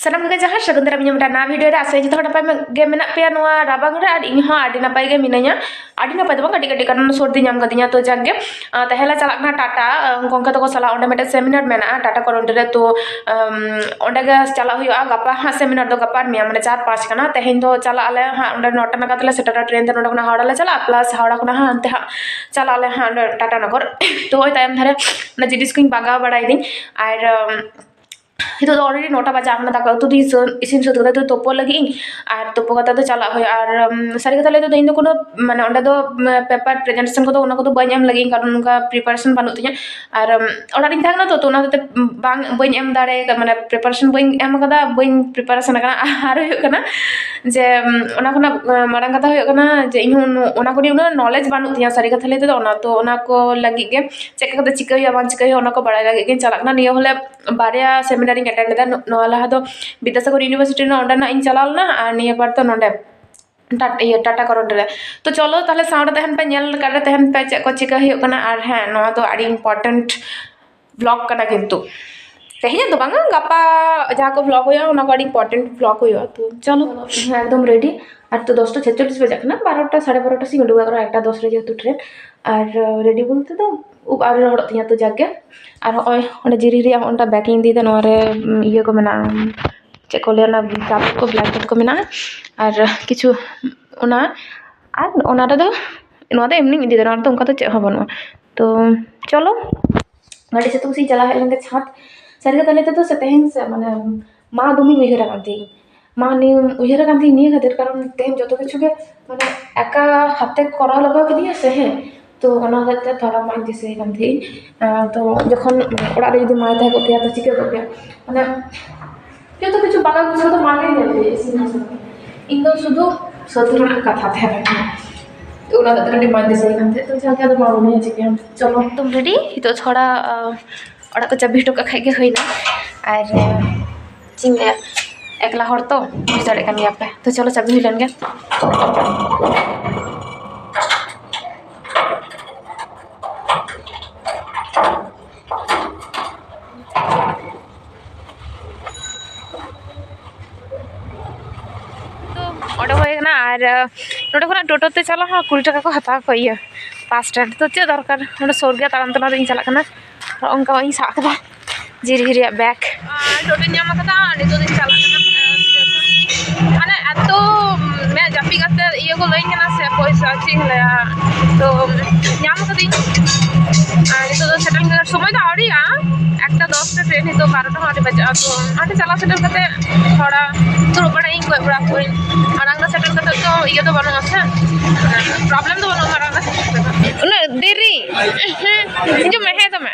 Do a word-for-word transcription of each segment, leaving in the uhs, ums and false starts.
ᱥᱟᱱᱟᱢ ᱠᱚᱜᱮ ᱡᱚᱦᱟᱨ, ᱥᱟᱹᱜᱩᱱ ᱫᱟᱨᱟᱢ ᱤᱧᱟᱹᱜ ᱢᱤᱫᱴᱟᱝ ᱱᱟᱣᱟ video ᱨᱮ᱾ ᱟᱥᱟᱭᱟᱹᱧ ᱡᱚᱛᱚ ᱦᱚᱲ ᱱᱟᱯᱟᱭ ᱜᱮ ᱢᱮᱱᱟᱜ ᱯᱮᱭᱟ ᱱᱚᱣᱟ ᱨᱟᱵᱟᱝ ᱨᱮ, ᱟᱨ ᱤᱧ ᱦᱚᱸ ᱟᱹᱰᱤ ᱱᱟᱯᱟᱭ ᱜᱮ ᱢᱤᱱᱟᱹᱧᱟ᱾ ᱟᱹᱰᱤ ᱱᱟᱯᱟᱭ ᱫᱚ ᱵᱟᱝ, ᱠᱟᱹᱴᱤᱡ ᱠᱟᱹᱴᱤᱡ ᱠᱟᱨᱚᱱ ᱥᱚᱨᱫᱤ ᱧᱟᱢ ᱠᱟᱫᱤᱧᱟ᱾ ᱛᱚ ᱡᱟᱠ ᱜᱮ, ᱟᱸ, ᱛᱟᱦᱮᱸ ᱞᱮ ᱪᱟᱞᱟᱜ ᱠᱟᱱᱟ ᱴᱟᱴᱟ, ᱟᱸ, ᱜᱚᱢᱠᱮ ᱛᱟᱠᱚ ᱥᱟᱞᱟᱜ ᱚᱸᱰᱮ ᱢᱤᱫᱴᱮᱱ seminar ᱢᱮᱱᱟᱜᱼᱟ ᱴᱟᱴᱟ ᱠᱚᱨᱚᱱᱰᱤ ᱨᱮ᱾ ᱛᱚ, ᱟᱢ, ᱚᱸᱰᱮ ᱜᱮ ᱪᱟᱞᱟᱜ ᱦᱩᱭᱩᱜᱼᱟ ᱜᱟᱯᱟ ᱦᱟᱸᱜ᱾ Seminar ᱫᱚ ᱜᱟᱯᱟ ᱟᱨ ᱢᱮᱭᱟᱝ, ᱢᱟᱱᱮ ᱪᱟᱨ ᱯᱟᱸᱪ ᱠᱟᱱᱟ᱾ ᱛᱮᱦᱮᱧ ᱫᱚ ᱪᱟᱞᱟᱜ ᱟᱞᱮ ᱦᱟᱸᱜ ᱚᱸᱰᱮ ᱱᱚᱴᱟ ᱱᱟᱜᱟᱫ ᱞᱮ ᱥᱮᱴᱮᱨᱟ train ᱛᱮ, ᱱᱚᱸᱰᱮ ᱠᱷᱚᱱᱟᱜ ᱦᱟᱣᱲᱟ ᱞᱮ ᱪᱟᱞᱟᱜᱼᱟ, plus ᱦᱟᱣᱲᱟ ᱠᱷᱚᱱᱟᱜ ᱦᱟᱸᱜ ᱦᱟᱱᱛᱮ ᱦᱟᱸᱜ ᱪᱟᱞᱟᱜ ᱟᱞᱮ ᱦᱟᱸᱜ ᱚᱸᱰᱮ ᱴᱟᱴᱟ ᱱᱚᱜᱚᱨ᱾ ᱛᱚ ᱳᱭ ᱛᱟᱭᱚᱢ ᱫᱷᱟᱨᱮ ᱚᱱᱟ ᱡᱤᱱᱤᱥ ᱠᱚᱧ ᱵᱟᱜᱟᱣ ᱵᱟᱲᱟᱭᱮᱫᱟᱹᱧ᱾ ᱟᱨ, ᱟᱢ, ᱱᱤᱛᱚᱜ ᱫᱚ already ᱱᱚᱴᱟ ᱵᱟᱡᱟᱣ ᱠᱟᱱᱟ, ᱫᱟᱠᱟ ᱩᱛᱩ ᱫᱚ ᱤᱥᱤᱱ, ᱤᱥᱤᱱ ᱥᱟᱹᱛ ᱠᱟᱛᱮ ᱛᱩᱯᱩ ᱞᱟᱹᱜᱤᱫ ᱤᱧ, ᱟᱨ ᱛᱩᱯᱩ ᱠᱟᱛᱮ ᱫᱚ ᱪᱟᱞᱟᱜ ᱦᱩᱭᱩᱜᱼᱟ᱾ ᱟᱨ, ᱩᱢ, ᱥᱟᱹᱨᱤ ᱠᱟᱛᱷᱟ ᱞᱟᱹᱭ ᱛᱮᱫᱚ ᱤᱧ ᱫᱚ ᱠᱳᱱᱳ, ᱢᱟᱱᱮ, ᱚᱸᱰᱮ ᱫᱚ, ᱩᱢ, paper presentation ᱠᱚᱫᱚ ᱚᱱᱟ ᱠᱚᱫᱚ ᱵᱟᱹᱧ ᱮᱢ ᱞᱟᱹᱜᱤᱫ, ᱠᱟᱨᱚᱱ ᱚᱱᱠᱟ preparation ᱵᱟᱹᱱᱩᱜ ᱛᱤᱧᱟᱹ᱾ ᱟᱨ, ᱩᱢ, ᱚᱲᱟᱜ ᱨᱤᱧ ᱛᱟᱦᱮᱸ ᱠᱟᱱᱟ ᱛᱚ, ᱛᱚ ᱚᱱᱟ ᱦᱚᱛᱮᱡ ᱛᱮ ᱵᱟᱝ, ᱵᱟᱹᱧ ᱮᱢ ᱫᱟᱲᱮ ᱠᱟᱫᱟ, ᱢᱟᱱᱮ, preparation ᱵᱟᱹᱧ ᱮᱢ ᱠᱟᱫᱟ, ᱵᱟᱹᱧ preparation ᱟᱠᱟᱱᱟ᱾ ᱟᱨ ᱦᱩᱭᱩᱜ ᱠᱟᱱᱟ ᱡᱮ, ᱩᱢ, ᱚᱱᱟ ᱠᱷᱚᱱᱟᱜ, ᱩᱢ, ᱢᱟᱨᱟᱝ ᱠᱟᱛᱷᱟ ᱦᱩᱭᱩᱜ ᱠᱟᱱᱟ ᱡᱮ ᱤᱧ ᱦᱚᱸ ᱩᱱᱟᱹᱜ, ᱚᱱᱟ ᱠᱚ ᱱᱤᱭᱮ ᱩᱱᱟᱹᱜ knowledge ᱵᱟᱹᱱᱩᱜ ᱛᱤᱧᱟᱹ, ᱥᱟᱹᱨᱤ ᱠᱟᱛᱷᱟ ᱞᱟᱹᱭ ᱛᱮᱫᱚ᱾ ᱚᱱᱟ ᱛᱚ, ᱚᱱᱟ ᱠᱚ ᱞᱟᱹᱜᱤᱫ ᱜᱮ ᱪᱮᱫ ᱞᱮᱠᱟ ᱠᱟᱛᱮ ᱪᱤᱠᱟᱹᱭ ᱦᱩᱭᱩᱜᱼᱟ, ᱵᱟᱝ ᱪᱤᱠᱟᱹᱭ ᱦᱩᱭᱩᱜᱼᱟ, ᱚᱱᱟ ᱠᱚ ᱵᱟᱲᱟᱭ ᱞᱟᱹᱜᱤᱫ ᱜᱤᱧ ᱪᱟᱞᱟᱜ ᱠᱟᱱᱟ᱾ ᱱᱤᱭᱟᱹ ᱦᱚᱞᱮ ᱵᱟᱨᱭᱟ seminar ᱤᱧ attend ᱞᱮᱫᱟ᱾ ᱱᱚ-, ᱱᱚᱣᱟ ᱞᱟᱦᱟ ᱫᱚ ᱵᱤᱫᱽᱫᱟᱥᱟᱜᱚᱨ University ᱨᱮᱱᱟᱜ ᱚᱸᱰᱮᱱᱟᱜ ᱤᱧ ᱪᱟᱞᱟᱣ ᱞᱮᱱᱟ, ᱟᱨ ᱱᱤᱭᱟᱹ ᱵᱟᱨ ᱫᱚ ᱱᱚᱸᱰᱮ ᱴᱟᱴ-, ᱤᱭᱟᱹ, ᱴᱟᱴᱟ ᱠᱚᱨᱚᱱᱰᱤ ᱨᱮ᱾ ᱛᱚ ᱪᱚᱞᱚ ᱛᱟᱦᱞᱮ ᱥᱟᱶᱨᱮ ᱛᱟᱦᱮᱱ ᱯᱮ, ᱧᱮᱞ ᱠᱟᱜ ᱨᱮ ᱛᱟᱦᱮᱱ ᱯᱮ ᱪᱮᱫ ᱠᱚ ᱪᱤᱠᱟᱹ ᱦᱩᱭᱩᱜ ᱠᱟᱱᱟ᱾ ᱟᱨ ᱦᱮᱸ, ᱱᱚᱣᱟ ᱫᱚ ᱟᱹᱰᱤ important vlog ᱠᱟᱱᱟ ᱠᱤᱱᱛᱩ᱾ ᱛᱮᱦᱮᱧᱟᱜ ᱫᱚ ᱵᱟᱝᱟ, ᱜᱟᱯᱟ ᱡᱟᱦᱟᱸ ᱠᱚ vlog ᱦᱩᱭᱩᱜᱼᱟ, ᱚᱱᱟ ᱠᱚ ᱟᱹᱰᱤ important vlog ᱦᱩᱭᱩᱜᱼᱟ᱾ ᱛᱚ ᱪᱚᱞᱚ, ᱤᱧ ᱦᱚᱸ ᱮᱠᱫᱚᱢ ready᱾ ᱟᱨ ᱛᱚ ᱫᱚᱥᱴᱟ ᱪᱷᱮᱪᱪᱚᱞᱞᱤᱥ ᱵᱟᱡᱟᱜ ᱠᱟᱱᱟ, ᱵᱟᱨᱚᱴᱟ, ᱥᱟᱲᱮ ᱵᱟᱨᱚᱴᱟ ᱥᱮᱫ ᱤᱧ ᱩᱰᱩᱠᱚᱜᱼᱟ, ᱠᱟᱨᱚᱱ ᱮᱠᱴᱟ ᱫᱚᱥ ᱨᱮ ᱡᱮᱦᱮᱛᱩ train᱾ ᱟᱨ, ᱟᱸ, ready ᱵᱚᱞᱛᱮ ᱫᱚ ᱩᱵ ᱟᱹᱣᱨᱤ ᱞᱚᱦᱚᱫᱚᱜ ᱛᱤᱧᱟᱹ, ᱛᱚ ᱡᱟᱠ ᱜᱮ᱾ ᱟᱨ ᱦᱚᱸᱜᱼᱚᱭ ᱚᱸᱰᱮ ᱡᱤᱨᱤ ᱨᱮᱭᱟᱜ ᱚᱱᱟ bag ᱤᱧ ᱤᱫᱤᱭᱮᱫᱟ, ᱱᱚᱣᱟ ᱨᱮ, ᱩᱢ, ᱤᱭᱟᱹ ᱠᱚ ᱢᱮᱱᱟᱜᱼᱟ, ᱩᱢ, ᱪᱮᱫ ᱠᱚ ᱞᱟᱹᱭᱟ, ᱚᱱᱟ ᱪᱟᱫᱚᱨ ᱠᱚ, blanket ᱠᱚ ᱢᱮᱱᱟᱜᱼᱟ᱾ ᱟᱨ ᱠᱤᱪᱷᱩ ᱚᱱᱟ, ᱟᱨ ᱚᱱᱟ ᱨᱮᱫᱚ, ᱱᱚᱣᱟ ᱫᱚ ᱮᱢᱱᱤᱧ ᱤᱫᱤᱭᱮᱫᱟ, ᱱᱚᱣᱟ ᱨᱮᱫᱚ ᱚᱱᱠᱟ ᱫᱚ ᱪᱮᱫ ᱦᱚᱸ ᱵᱟᱹᱱᱩᱜᱼᱟ᱾ ᱛᱚ ᱪᱚᱞᱚ, ᱜᱟᱹᱰᱤ ᱥᱮᱫ ᱛᱮ ᱠᱩᱥᱤᱧ ᱪᱟᱞᱟᱣ ᱦᱮᱡ ᱞᱮᱱ ᱜᱮ ᱪᱷᱟᱸᱫᱽ᱾ ᱥᱟᱹᱨᱤ ᱠᱟᱛᱷᱟ ᱞᱟᱹᱭ ᱛᱮᱫᱚ ᱥᱮ, ᱛᱮᱦᱮᱧ ᱥᱮ, ᱢᱟᱱᱮ, ᱢᱟ ᱫᱚᱢᱮᱧ ᱩᱭᱦᱟᱹᱨ ᱟᱠᱟᱫ ᱛᱟᱦᱮᱸᱧ᱾ ᱢᱟ ᱱᱤᱭᱟᱹ ᱩᱭᱦᱟᱹᱨ ᱟᱠᱟᱫ ᱛᱟᱦᱮᱸᱧ ᱱᱤᱭᱟᱹ ᱠᱷᱟᱹᱛᱤᱨ, ᱠᱟᱨᱚᱱ ᱛᱮᱦᱮᱧ ᱡᱚᱛᱚ ᱠᱤᱪᱷᱩ ᱜᱮ, ᱢᱟᱱᱮ, ᱮᱠᱟ ᱦᱟᱛᱮ ᱠᱚᱨᱟᱣ ᱞᱟᱜᱟᱣ ᱠᱤᱫᱤᱧᱟ ᱥᱮ, ᱦᱮᱸ, ᱛᱚ ᱚᱱᱟ ᱦᱚᱛᱮᱡ ᱛᱮ ᱛᱷᱚᱲᱟ ᱢᱟᱧ ᱫᱤᱥᱟᱹᱭ ᱠᱟᱱ ᱛᱟᱦᱮᱸᱧ᱾ ᱟᱸ, ᱛᱚ ᱡᱚᱠᱷᱚᱱ ᱚᱲᱟᱜ ᱨᱮ ᱡᱩᱫᱤ ᱢᱟᱭ ᱛᱟᱦᱮᱸ ᱠᱚᱜ ᱠᱮᱭᱟ, ᱛᱚ ᱪᱤᱠᱟᱹ ᱠᱚᱜ ᱠᱮᱭᱟ? ᱢᱟᱱᱮ, ᱡᱚᱛᱚ ᱠᱤᱪᱷᱩ ᱵᱟᱜᱟᱱ ᱵᱩᱡᱷᱟᱹᱣ ᱫᱚ ᱢᱟᱞᱮ ᱧᱮᱞ ᱞᱮᱫ ᱤᱥᱤᱱ ᱵᱟᱥᱟᱝ᱾ ᱤᱧ ᱫᱚ ᱥᱩᱫᱷᱩ ᱥᱟᱹᱛ ᱨᱮᱱᱟᱜ ᱠᱟᱛᱷᱟ ᱛᱟᱦᱮᱸ ᱠᱟᱱ ᱛᱤᱧᱟ᱾ ᱛᱚ ᱚᱱᱟ ᱦᱚᱛᱮᱡ ᱛᱮ ᱠᱟᱹᱴᱤᱡ ᱵᱟᱝ ᱫᱤᱥᱟᱹᱭ ᱠᱟᱱ ᱛᱟᱦᱮᱸᱫ᱾ ᱛᱚ ᱡᱟᱜᱮ ᱟᱫᱚ ᱢᱟ ᱵᱚᱱ ᱪᱤᱠᱟᱹᱭᱟ᱾ ᱪᱚᱞᱚ᱾ ᱮᱠᱫᱚᱢ ready᱾ ᱱᱤᱛᱚᱜ ᱛᱷᱚᱲᱟ, ᱟᱸ, ᱚᱲᱟᱜ ᱠᱚ ᱪᱟᱹᱵᱤ ᱦᱚᱴᱚ ᱠᱟᱜ ᱠᱷᱟᱡ ᱜᱮ ᱦᱩᱭᱱᱟ᱾ ᱟᱨ, ᱟᱸ, ᱪᱮᱫ ᱤᱧ ᱞᱟᱹᱭᱟ, ᱮᱠᱞᱟ ᱦᱚᱲ ᱛᱚ, ᱵᱩᱡᱽ ᱫᱟᱲᱮᱭᱟᱜ ᱠᱟᱱ ᱜᱮᱭᱟ ᱯᱮ᱾ ᱛᱚ ᱪᱚᱞᱚ ᱪᱟᱹᱵᱤ ᱦᱩᱭ ᱞᱮᱱ ᱜᱮ᱾ ᱚᱸᱰᱮ ᱦᱩᱭ ᱠᱟᱱᱟ᱾ ᱟᱨ ᱱᱚᱸᱰᱮ ᱠᱷᱚᱱᱟᱜ ᱴᱳᱴᱳ ᱛᱮ ᱪᱟᱞᱟᱜ ᱦᱚᱸ ᱠᱩᱲᱤ ᱴᱟᱠᱟ ᱠᱚ ᱦᱟᱛᱟᱣ ᱟᱠᱚ, ᱤᱭᱟᱹ, ᱵᱟᱥ ᱥᱴᱮᱱᱰ᱾ ᱛᱚ ᱪᱮᱫ ᱫᱚᱨᱠᱟᱨ, ᱱᱚᱸᱰᱮ ᱥᱩᱨ ᱜᱮᱭᱟ, ᱛᱟᱲᱟᱢ ᱛᱟᱲᱟᱢ ᱛᱮᱧ ᱪᱟᱞᱟᱜ ᱠᱟᱱᱟ᱾ ᱟᱨ ᱚᱱᱠᱟ ᱤᱧ ᱥᱟᱵ ᱠᱟᱫᱟ ᱡᱤᱨᱦᱤ ᱨᱮᱭᱟᱜ ᱵᱮᱜᱽ᱾ ᱟᱨ ᱴᱳᱴᱳᱧ ᱧᱟᱢ ᱟᱠᱟᱫᱟ, ᱱᱤᱛᱚᱜ ᱫᱚᱧ ᱪᱟᱞᱟᱜ ᱠᱟᱱᱟ᱾ ᱢᱟᱱᱮ ᱮᱛᱚ ᱢᱮ ᱡᱟᱹᱯᱤᱫ ᱠᱟᱛᱮ ᱤᱭᱟᱹ ᱠᱚ ᱞᱟᱹᱭᱟᱹᱧ ᱠᱟᱱᱟ ᱥᱮ, ᱯᱚᱭᱥᱟ ᱪᱮᱫ ᱤᱧ ᱞᱟᱹᱭᱟ᱾ ᱛᱚ ᱧᱟᱢ ᱠᱟᱹᱫᱟᱹᱧ᱾ ᱟᱨ ᱱᱤᱛᱚᱜ ᱫᱚ ᱥᱮᱴᱮᱨ ᱥᱚᱢᱚᱭ ᱫᱚ ᱟᱹᱣᱨᱤᱭᱟᱜᱼᱟ, ᱮᱠᱴᱟ ᱫᱚᱥ ᱨᱮ ᱴᱨᱮᱱ, ᱱᱤᱛᱚᱜ ᱵᱟᱨᱚᱴᱟ ᱦᱚᱸ ᱟᱹᱣᱨᱤ ᱵᱟᱡᱟᱜᱼᱟ᱾ ᱛᱚ ᱚᱸᱰᱮ ᱪᱟᱞᱟᱣ ᱥᱮᱴᱮᱨ ᱠᱟᱛᱮ ᱛᱷᱚᱲᱟ ᱫᱩᱲᱩᱵ ᱵᱟᱲᱟᱜ ᱤᱧ, ᱠᱚᱭᱚᱜ ᱵᱟᱲᱟ ᱠᱚᱣᱟᱹᱧ᱾ ᱢᱟᱲᱟᱝ ᱨᱮ ᱥᱮᱴᱮᱨ ᱠᱟᱛᱮ ᱫᱚ ᱤᱭᱟᱹ ᱫᱚ ᱵᱟᱹᱱᱩᱜᱼᱟ ᱥᱮ, ᱯᱨᱚᱵᱞᱮᱢ ᱫᱚ ᱵᱟᱹᱱᱩᱜᱼᱟ ᱢᱟᱲᱟᱝ ᱨᱮ ᱥᱮᱴᱮᱨ ᱠᱟᱛᱮ᱾ ᱩᱱᱟᱹᱜ ᱫᱮᱨᱤ? ᱦᱤᱡᱩᱜ ᱢᱮ, ᱦᱮᱡ ᱫᱚ ᱢᱮ᱾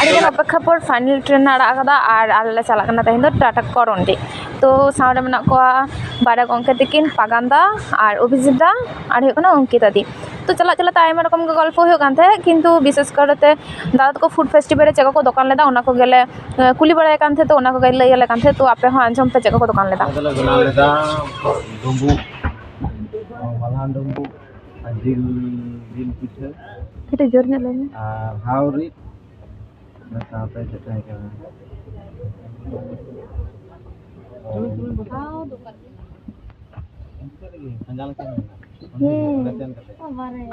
ᱟᱹᱰᱤ ᱜᱟᱱ ᱚᱯᱮᱠᱠᱷᱟ ᱯᱚᱨ ᱯᱷᱟᱭᱱᱟᱞ ᱴᱨᱮᱱ ᱮ ᱟᱲᱟᱜ ᱟᱠᱟᱫᱟ ᱟᱨ ᱟᱞᱮ ᱞᱮ ᱪᱟᱞᱟᱜ ᱠᱟᱱᱟ ᱛᱮᱦᱮᱧ ᱫᱚ ᱴᱟᱴᱟ ᱠᱚᱨᱚᱱᱰᱤ᱾ ᱛᱚ ᱥᱟᱶᱨᱮ ᱢᱮᱱᱟᱜ ᱠᱚᱣᱟ ᱵᱟᱨᱭᱟ ᱜᱚᱢᱠᱮ ᱛᱟᱹᱠᱤᱱ, ᱯᱟᱜᱟᱱ ᱫᱟ ᱟᱨ ᱚᱵᱷᱤᱡᱤᱛ ᱫᱟ, ᱟᱨ ᱦᱩᱭᱩᱜ ᱠᱟᱱᱟ ᱚᱝᱠᱤᱛᱟ ᱫᱤ᱾ ᱛᱚ ᱪᱟᱞᱟᱜ ᱪᱟᱞᱟᱜ ᱛᱮ ᱟᱭᱢᱟ ᱨᱚᱠᱚᱢ ᱜᱮ ᱜᱚᱞᱯᱚ ᱦᱩᱭᱩᱜ ᱠᱟᱱ ᱛᱟᱦᱮᱸᱫ, ᱠᱤᱱᱛᱩ ᱵᱤᱥᱮᱥ ᱠᱟᱨᱛᱮ ᱫᱟᱫᱟ ᱛᱟᱠᱚ ᱯᱷᱩᱰ ᱯᱷᱮᱥᱴᱤᱵᱷᱮᱞ ᱨᱮ ᱪᱮᱫ ᱠᱚᱠᱚ ᱫᱚᱠᱟᱱ ᱞᱮᱫᱟ ᱚᱱᱟ ᱠᱚᱜᱮᱞᱮ, ᱮ, ᱠᱩᱞᱤ ᱵᱟᱲᱟᱭ ᱠᱟᱱ ᱛᱟᱦᱮᱸᱫ᱾ ᱛᱚ ᱚᱱᱟ ᱠᱚᱜᱮ ᱞᱟᱹᱭ ᱟᱞᱮ ᱠᱟᱱ ᱛᱟᱦᱮᱸᱫ᱾ ᱛᱚ ᱟᱯᱮ ᱦᱚᱸ ᱟᱸᱡᱚᱢ ᱯᱮ ᱪᱮᱫ ᱠᱚᱠᱚ ᱫᱚᱠᱟᱱ ᱞᱮᱫᱟ᱾ ᱟᱞᱮ ᱫᱚᱞᱮ ᱵᱮᱱᱟᱣ ᱞᱮᱫᱟ ᱰᱩᱸᱵᱩᱜ, ᱢᱟᱞᱦᱟᱱ ᱰᱩᱸᱵᱩᱜ, ᱟᱨ ᱡᱤᱞ, ᱡᱤᱞ ᱯᱤᱴᱷᱟᱹ, ᱠᱟᱹᱴᱤᱡ ᱡᱳᱨ ᱧᱚᱜ ᱞᱟᱹᱭ ᱢᱮ᱾ ᱟᱨ ᱦᱟᱣ ᱨᱤᱫ, ᱚᱱᱟ ᱥᱟᱶᱛᱮ ᱪᱮᱫ ᱛᱟᱦᱮᱸ ᱠᱟᱱᱟ? ᱦᱮᱸ᱾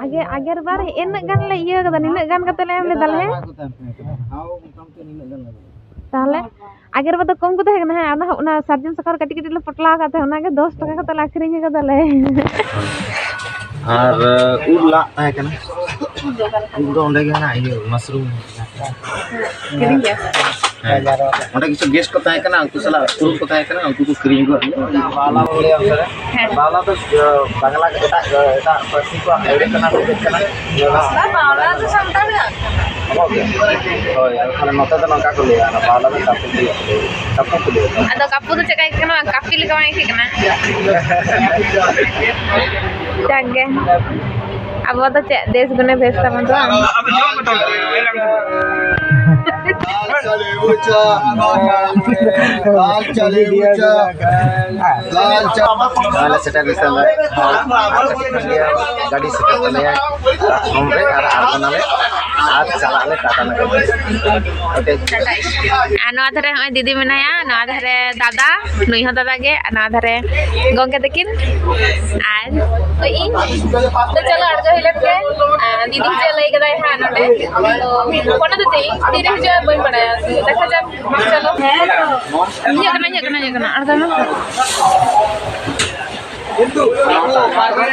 ᱟᱜᱮ, ᱟᱜᱮᱨ ᱵᱟᱨ ᱤᱱᱟᱹᱜ ᱜᱟᱱ ᱞᱮ ᱤᱭᱟᱹ ᱠᱟᱫᱟ, ᱱᱤᱱᱟᱹᱜ ᱜᱟᱱ ᱠᱟᱛᱮ ᱞᱮ ᱮᱢ ᱞᱮᱫᱟ ᱞᱮ, ᱦᱮᱸ? ᱛᱟᱦᱞᱮ ᱟᱜᱮᱨ ᱵᱟᱨ ᱫᱚ ᱠᱚᱢ ᱠᱚ ᱛᱟᱦᱮᱸ ᱠᱟᱱᱟ, ᱦᱮᱸ, ᱚᱱᱟ, ᱚᱱᱟ ᱥᱟᱨᱡᱚᱢ ᱥᱟᱠᱟᱢ ᱨᱮ ᱠᱟᱹᱴᱤᱡ ᱠᱟᱹᱴᱤᱡ ᱞᱮ ᱯᱚᱴᱞᱟ ᱟᱠᱟᱫ ᱛᱟᱦᱮᱸᱫ, ᱚᱱᱟᱜᱮ ᱫᱚᱥ ᱴᱟᱠᱟ ᱠᱟᱛᱮ ᱞᱮ ᱟᱹᱠᱷᱨᱤᱧ ᱠᱟᱫᱟ ᱞᱮ᱾ ᱟᱨ, ᱩᱫ ᱞᱟᱜ ᱛᱟᱦᱮᱸ ᱠᱟᱱᱟ᱾ ᱩᱫ ᱫᱚ ᱚᱸᱰᱮ ᱜᱮ ᱦᱮᱱᱟᱜᱼᱟ, ᱤᱭᱟᱹ, ᱢᱟᱥᱨᱩᱢ᱾ ᱠᱤᱨᱤᱧ ᱜᱮᱭᱟ ᱯᱮ? ᱦᱮᱸ᱾ ᱚᱸᱰᱮ ᱠᱤᱪᱷᱩ ᱜᱮᱥᱴ ᱠᱚ ᱛᱟᱦᱮᱸ ᱠᱟᱱᱟ, ᱩᱱᱠᱩ ᱥᱟᱞᱟᱜ ᱩᱯᱨᱩᱢ ᱠᱚ ᱛᱟᱦᱮᱸ ᱠᱟᱱᱟ, ᱩᱱᱠᱩ ᱠᱚ ᱠᱤᱨᱤᱧ ᱟᱹᱜᱩᱣᱟᱫ ᱞᱮᱭᱟ᱾ ᱵᱟᱣᱞᱟ ᱵᱚᱱ ᱞᱟᱹᱭᱟ ᱚᱱᱛᱮ ᱨᱮ᱾ ᱦᱮᱸ᱾ ᱵᱟᱣᱞᱟ ᱫᱚ, ᱤᱭᱟᱹ, ᱵᱟᱝᱞᱟ, ᱮᱴᱟᱜ, ᱮᱴᱟᱜ ᱯᱟᱹᱨᱥᱤ ᱠᱚᱣᱟᱜ ᱟᱹᱭᱫᱟᱹᱨ ᱠᱟᱱᱟ ᱥᱮ ᱪᱮᱫ ᱠᱟᱱᱟ? ᱵᱟᱝ, ᱵᱟᱣᱞᱟ ᱫᱚ ᱥᱟᱱᱛᱟᱲᱟᱜ ᱠᱟᱱᱟ᱾ ᱟᱵᱚᱣᱟᱜ ᱜᱮ? ᱦᱳᱭ, ᱟᱫᱚ ᱛᱟᱦᱞᱮ ᱱᱚᱛᱮ ᱫᱚ ᱱᱚᱝᱠᱟ ᱠᱚ ᱞᱟᱹᱭᱟ, ᱚᱱᱟ ᱵᱟᱣᱞᱟ ᱫᱚ ᱠᱟᱹᱯᱤ ᱠᱚ ᱞᱟᱹᱭᱟ᱾ ᱠᱟᱹᱯᱤ ᱠᱚ ᱞᱟᱹᱭᱟ᱾ ᱟᱫᱚ ᱠᱟᱹᱯᱩ ᱫᱚ ᱪᱮᱫ ᱞᱮᱠᱟ ᱟᱹᱭᱠᱟᱹᱜ ᱠᱟᱱᱟ? ᱠᱟᱹᱯᱤ ᱞᱮᱠᱟ ᱵᱟᱝ ᱟᱹᱭᱠᱟᱹᱜ ᱠᱟᱱᱟ? ᱡᱟᱠ ᱜᱮ, ᱟᱵᱚ ᱫᱚ ᱪᱮᱫ ᱫᱮᱥ ᱜᱩᱱᱮ ᱵᱷᱮᱥ ᱛᱟᱵᱚᱱ ᱫᱚ ᱵᱟᱝ? ᱪᱟᱞᱮ ᱵᱩᱪᱟ, ᱫᱟᱞ ᱪᱟᱞᱮ ᱵᱩᱪᱟ, ᱫᱟᱞ ᱪᱟ- ᱱᱚᱜᱼᱚᱭ ᱞᱮ ᱥᱮᱴᱮᱨ ᱞᱮᱱ ᱛᱟᱞᱮᱭᱟ᱾ ᱜᱟᱹᱰᱤ ᱥᱮᱴᱮᱨ ᱛᱟᱞᱮᱭᱟ ᱯᱞᱟᱴᱯᱷᱚᱨᱢ ᱨᱮ, ᱟᱨ ᱟᱬᱜᱚᱱᱟᱞᱮ ᱟᱨ ᱪᱟᱞᱟᱜ ᱟᱞᱮ ᱴᱟᱴᱟ ᱱᱚᱜᱚᱨ᱾ ᱳᱠᱮ᱾ ᱟᱨ ᱱᱚᱣᱟ ᱫᱷᱟᱨᱮ ᱦᱚᱸᱜᱼᱚᱭ ᱫᱤᱫᱤ ᱢᱮᱱᱟᱭᱟ, ᱱᱚᱣᱟ ᱫᱷᱟᱨᱮ ᱫᱟᱫᱟ, ᱱᱩᱭ ᱦᱚᱸ ᱫᱟᱫᱟ ᱜᱮ, ᱟᱨ ᱱᱚᱣᱟ ᱫᱷᱟᱨᱮ ᱜᱚᱝᱠᱮ ᱛᱟᱹᱠᱤᱱ, ᱟᱨ ᱤᱧ᱾ ᱛᱚ ᱪᱚᱞᱚ ᱟᱬᱜᱚ ᱦᱩᱭ ᱞᱮᱱ ᱜᱮ᱾ ᱟᱨ ᱫᱤᱫᱤ ᱦᱤᱡᱩᱜ ᱞᱟᱹᱭ ᱠᱟᱫᱟᱭ ᱦᱟᱸᱜ ᱱᱚᱰᱮ᱾ ᱛᱚ ᱯᱷᱳᱱ ᱟᱫᱮ ᱛᱟᱹᱧ, ᱛᱤᱨᱮ ᱦᱤᱡᱩᱜᱼᱟ ᱵᱟᱹᱧ ᱵᱟᱲᱟᱭᱟ᱾ ᱛᱚ ᱫᱮᱠᱷᱟ ᱡᱟᱠ, ᱪᱚᱞᱚ᱾ ᱦᱮᱸ ᱛᱚ᱾ ᱤᱧᱟᱹᱜ ᱠᱟᱱᱟ, ᱤᱧᱟᱹᱜ ᱠᱟᱱᱟ, ᱤᱧᱟᱹᱜ ᱠᱟᱱᱟ᱾ ᱟᱬᱜᱚ ᱢᱮ᱾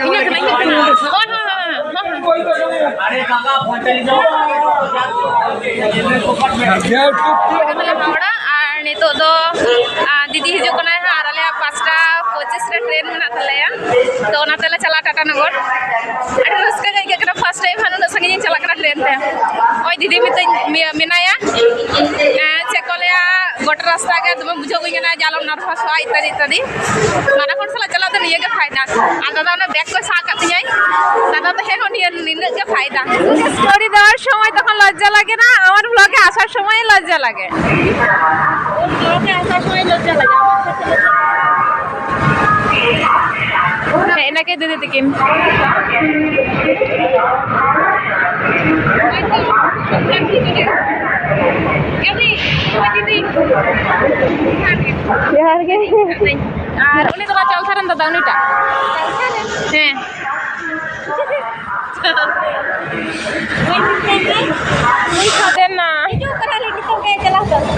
ᱤᱧᱟᱹᱜ ᱠᱟᱱᱟ, ᱤᱧᱟᱹᱜ ᱠᱟᱱᱟ᱾ ᱦᱳᱭ, ᱦᱳᱭ, ᱦᱳᱭ, ᱦᱳᱭ᱾ ᱟᱨ ᱱᱤᱛᱚᱜ ᱫᱚ, ᱟᱨ ᱫᱤᱫᱤ ᱦᱤᱡᱩᱜ ᱠᱟᱱᱟᱭ ᱦᱟᱸᱜ, ᱟᱨ ᱟᱞᱮᱭᱟᱜ ᱯᱟᱸᱪᱴᱟ ᱯᱚᱸᱪᱤᱥ ᱨᱮ ᱴᱨᱮᱱ ᱢᱮᱱᱟᱜ ᱛᱟᱞᱮᱭᱟ᱾ ᱛᱚ ᱚᱱᱟ ᱛᱮᱞᱮ ᱪᱟᱞᱟᱜᱼᱟ ᱴᱟᱴᱟ ᱱᱚᱜᱚᱨ᱾ ᱟᱹᱰᱤ ᱨᱟᱹᱥᱠᱟᱹ ᱜᱮ ᱟᱹᱭᱠᱟᱹᱜ ᱠᱟᱱᱟ, ᱯᱷᱟᱥᱴ ᱴᱟᱭᱤᱢ ᱦᱟᱸᱜ ᱱᱩᱱᱟᱹᱜ ᱥᱟᱺᱜᱤᱧ ᱤᱧ ᱪᱟᱞᱟᱜ ᱠᱟᱱᱟ ᱴᱨᱮᱱ ᱛᱮ᱾ ᱱᱚᱜᱼᱚᱭ ᱫᱤᱫᱤ ᱢᱤᱛᱟᱹᱧ, ᱢᱮ-, ᱢᱮᱱᱟᱭᱟ, ᱮᱸ, ᱪᱮᱫ ᱠᱚ ᱞᱟᱹᱭᱟ, ᱜᱚᱴᱟ ᱨᱟᱥᱛᱟ ᱜᱮ ᱫᱚᱢᱮ ᱵᱩᱡᱷᱟᱹᱣ ᱜᱤᱧ ᱠᱟᱱᱟ, ᱡᱟᱞᱚᱢ ᱱᱟᱨᱵᱷᱟᱥᱚᱜᱼᱟ ᱤᱛᱛᱟᱫᱤ ᱤᱛᱛᱟᱫᱤ᱾ ᱢᱟᱨᱟᱝ ᱦᱚᱲ ᱥᱟᱞᱟᱜ ᱪᱟᱞᱟᱜ ᱫᱚ ᱱᱤᱭᱟᱹ ᱜᱮ ᱯᱷᱟᱭᱫᱟ᱾ ᱟᱨ ᱫᱟᱫᱟ ᱚᱱᱟ ᱵᱮᱜᱽ ᱠᱚᱭ ᱥᱟᱵ ᱠᱟᱜ ᱛᱤᱧᱟᱭ, ᱫᱟᱫᱟ ᱛᱟᱦᱮᱸ ᱦᱚᱸ ᱱᱤᱭᱟᱹ, ᱱᱤᱱᱟᱹᱜ ᱜᱮ ᱯᱷᱟᱭᱫᱟ᱾ ᱥᱴᱳᱨᱤ দেওয়ার সময় তখন লজ্জা লাগে না? আমার ব্লগে আসার সময় লজ্জা লাগে। ওর ব্লগে আসার সময় লজ্জা লাগে, আমার সাথে লজ্জা লাগে। ᱦᱮᱡ ᱮᱱᱟ ᱠᱤᱱ ᱫᱤᱫᱤ ᱛᱟᱹᱠᱤᱱ᱾ ᱡᱚᱦᱟᱨ ᱜᱮ᱾ ᱟᱨ ᱩᱱᱤ ᱫᱚ ᱪᱟᱞᱥᱟ ᱨᱮᱱ ᱫᱟᱫᱟ, ᱩᱱᱤᱴᱟᱜ᱾ ᱦᱮᱸ᱾ ᱦᱤᱡᱩᱜ ᱠᱟᱱᱟᱞᱮ ᱱᱤᱛᱚᱜ ᱜᱮ, ᱪᱟᱞᱟᱣ ᱠᱟᱱᱟ᱾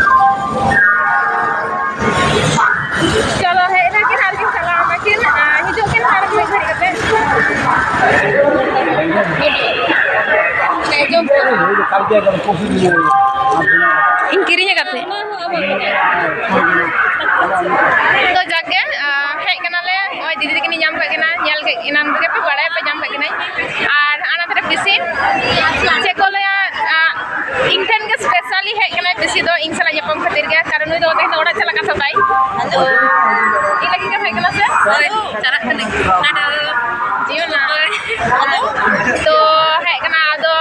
ᱪᱚᱞᱚ, ᱦᱮᱡ ᱮᱱᱟ ᱠᱤᱱ ᱟᱨ ᱠᱤᱱ ᱪᱟᱞᱟᱣ ᱮᱱᱟ ᱠᱤᱱ᱾ ᱟᱨ ᱦᱤᱡᱩᱜ ᱠᱤᱱ ᱟᱨ ᱢᱤᱫ ᱜᱷᱟᱹᱲᱤᱡ ᱠᱟᱛᱮ᱾ ᱤᱧ ᱠᱤᱨᱤᱧ ᱟᱠᱟᱫ ᱛᱟᱦᱮᱸᱫ᱾ ᱛᱚ ᱡᱟᱠ ᱜᱮ, ᱟᱸ, ᱦᱮᱡ ᱠᱟᱱᱟᱞᱮ, ᱱᱚᱜᱼᱚᱭ ᱫᱤᱫᱤ ᱛᱟᱹᱠᱤᱱ ᱧᱟᱢ ᱠᱟᱜ ᱠᱤᱱᱟ, ᱧᱮᱞ ᱠᱮᱫ, ᱮᱱᱟᱱ ᱨᱮᱜᱮ ᱯᱮ ᱵᱟᱲᱟᱭ ᱯᱮ ᱧᱟᱢ ᱠᱟᱜ ᱠᱤᱱᱟᱹᱧ᱾ ᱟᱨ ᱚᱱᱟ ᱫᱷᱟᱨᱮ ᱯᱤᱥᱤ, ᱪᱮᱫ ᱠᱚ ᱞᱟᱹᱭᱟ, ᱟᱸ, ᱤᱧ ᱴᱷᱮᱱ ᱜᱮ ᱥᱯᱮᱥᱟᱞᱤ ᱦᱮᱡ ᱠᱟᱱᱟᱭ ᱯᱤᱥᱤ ᱫᱚ ᱤᱧ ᱥᱟᱞᱟᱜ ᱧᱟᱯᱟᱢ ᱠᱷᱟᱹᱛᱤᱨ ᱜᱮ, ᱠᱟᱨᱚᱱ ᱱᱩᱭ ᱫᱚ ᱛᱮᱦᱮᱧ ᱫᱚ ᱚᱲᱟᱜ ᱪᱟᱞᱟᱜ ᱠᱟᱱ ᱛᱟᱭ᱾ ᱛᱚ ᱤᱧ ᱞᱟᱹᱜᱤᱫ ᱜᱮᱢ ᱦᱮᱡ ᱠᱟᱱᱟ ᱥᱮ? ᱦᱳᱭ, ᱪᱟᱞᱟᱜ ᱠᱟᱹᱱᱟᱹᱧ᱾ ᱴᱟᱴᱟ᱾ ᱡᱤᱭᱚᱱ ᱨᱮ᱾ ᱛᱚ ᱦᱮᱡ ᱠᱟᱱᱟ, ᱟᱫᱚ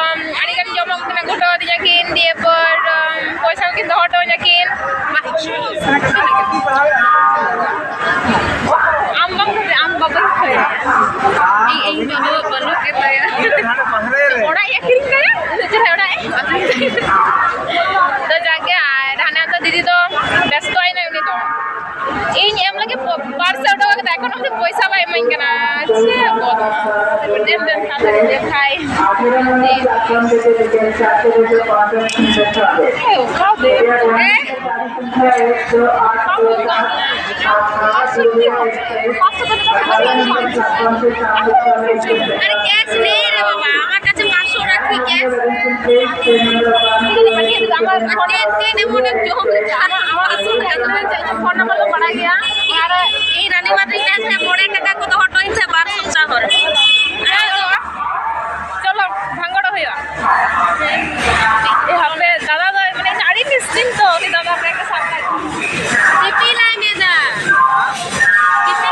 ᱟᱹᱰᱤ ᱜᱟᱱ ᱡᱚᱢᱟᱜ ᱠᱚ ᱛᱤᱱᱟᱹᱜ ᱜᱚᱴᱟᱣ ᱟᱹᱫᱤᱧᱟ ᱠᱤᱱ, ᱫᱤᱭᱮ ᱯᱚᱨ, ᱩᱢ, ᱯᱚᱭᱥᱟ ᱞᱮᱠᱤᱱ ᱟᱢ ᱵᱟᱢ ᱠᱷᱚᱡᱚᱜ, ᱟᱢ ᱵᱟᱵᱟᱧ ᱠᱷᱚᱡᱚᱜ᱾ ᱤᱧ, ᱤᱧ ᱵᱟᱵᱟ ᱵᱟᱹᱱᱩᱜ ᱜᱮᱛᱟᱭᱟ᱾ ᱚᱲᱟᱜ ᱮ ᱟᱹᱠᱷᱨᱤᱧ ᱠᱟᱭᱟ, ᱩᱱᱟᱹᱜ ᱪᱮᱦᱨᱟ ᱚᱲᱟᱜ ᱮ ᱟᱹᱠᱷᱨᱤᱧ ᱠᱟᱭᱟ᱾ ᱛᱚ ᱡᱟᱜᱮ, ᱟᱨ ᱦᱟᱱᱮ ᱟᱛᱚ ᱫᱤᱫᱤ ᱫᱚ ᱵᱮᱥᱛᱚᱭᱮᱱᱟᱭ ᱩᱱᱤ ᱫᱚ᱾ ᱤᱧ ᱮᱢ ᱞᱟᱹᱜᱤᱫ ᱯᱚ-, ᱯᱟᱨᱥ ᱮ ᱩᱰᱩᱠ ᱟᱠᱟᱫᱟ, ᱮᱠᱷᱚᱱ ᱚᱵᱫᱤ ᱯᱚᱭᱥᱟ ᱵᱟᱭ ᱤᱢᱟᱹᱧ ᱠᱟᱱᱟ᱾ ᱪᱮᱫ ᱵᱚᱫ? ᱫᱮᱱ ᱫᱮᱱ ᱠᱷᱟᱱ ᱫᱚ ᱫᱮᱠᱷᱟᱭ᱾ ᱮ, ᱚᱠᱟ ᱫᱮ? ᱮ? ᱟᱨᱮ cash নেই রে বাবা, আমার কাছে পাঁচশো রাখি cash। আমার ফোন নাম্বার তো বাড়াই গেল। আর এই রানীবাঁধ ᱨᱮ ᱡᱟᱦᱟᱸ ᱢᱚᱬᱮ ᱴᱟᱠᱟ ᱠᱚ ᱫᱚᱦᱚ ᱦᱚᱴᱚ ᱟᱹᱧ ᱥᱮ ᱵᱟᱨ ᱥᱚᱯᱛᱟᱦᱚ ᱨᱮ᱾ ᱪᱚᱞᱚ, ᱵᱷᱟᱝᱜᱚᱲ ᱦᱩᱭᱩᱜᱼᱟ᱾ ᱮ ᱦᱟᱯᱮ, ᱫᱟᱫᱟ ᱫᱚ ᱢᱟᱱᱮ ᱟᱹᱰᱤ ᱱᱤᱥᱪᱤᱱᱛᱚ ᱩᱱᱤ ᱫᱟᱫᱟ ᱵᱮᱜᱽ ᱮ ᱥᱟᱵ ᱠᱟᱜ ᱠᱷᱟᱱ᱾ ᱪᱤᱯᱤ ᱞᱟᱭ ᱢᱮ ᱫᱟ᱾ ᱪᱤᱯᱤ᱾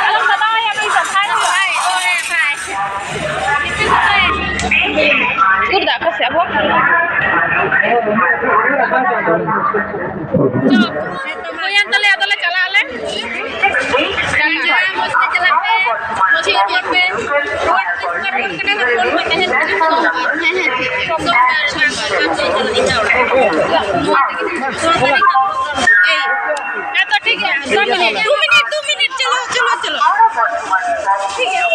ᱟᱞᱚᱢ ᱫᱟᱫᱟᱣᱟᱭᱟ ᱱᱩᱭ ᱫᱚ, ᱵᱷᱟᱭ ᱦᱩᱭᱩᱜᱼᱟ᱾ ᱦᱳᱭ, ᱦᱳᱭ, ᱵᱷᱟᱭ᱾ ᱩᱠᱩᱨ ᱫᱟ ᱚᱠᱟ ᱥᱮᱫ ᱟᱵᱚ? ᱪᱚᱞᱚ, ᱦᱩᱭᱮᱱ ᱛᱟᱞᱮ, ᱟᱫᱚᱞᱮ ᱪᱟᱞᱟᱜ ᱟᱞᱮ᱾ ᱴᱟᱴᱟ᱾ ᱢᱚᱡᱽ ᱛᱮ ᱪᱟᱞᱟᱜ ᱯᱮ, ᱢᱚᱡᱽ ᱛᱮ ᱦᱤᱡᱩᱜ ᱯᱮ᱾ ᱦᱮᱸ, ᱦᱮᱸ, ᱴᱷᱤᱠ ᱜᱮᱭᱟ᱾ ᱦᱮᱸ ᱛᱚ, ᱴᱷᱤᱠ ᱜᱮᱭᱟ, ᱫᱩ ᱢᱤᱱᱤᱴ, ᱫᱩ ᱢᱤᱱᱤᱴ, ᱫᱩ ᱢᱤᱱᱤᱴ, ᱪᱚᱞᱚ, ᱪᱚᱞᱚ, ᱪᱚᱞᱚ᱾ ᱴᱷᱤᱠ ᱜᱮᱭᱟ᱾